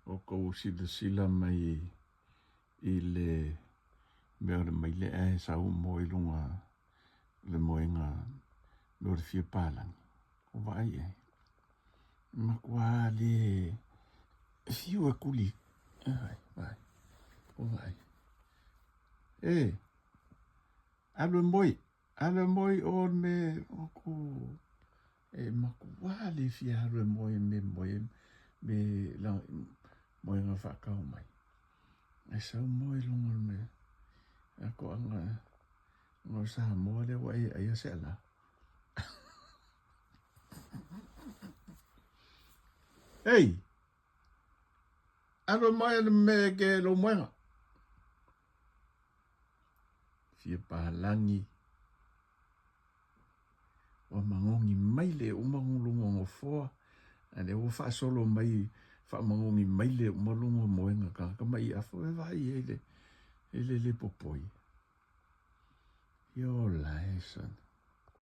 Outou silasila mai i le mea o le maile ae sau moe i luga le moega mea o le fia palagi. O vaai i ai. Matua le fiu e kuli. Ai, vai. O vaai. E, alu e moe. Alu e moe o le me o ku e matua le fia alu e moe me moe me la moega whaakau mai. E sau moe luga o le mea. A ko anga ngo Samoa lea ua e aia se ala. Ei! Alu mai le me ke lo moenga. Fia palangi. Ua magogi mai le uma luga o gofoa, a lea ua faasolo mai faamagogi mai le uma luga o moega tagata ma i afu e vaai ai le i le le popoi. Iola e son.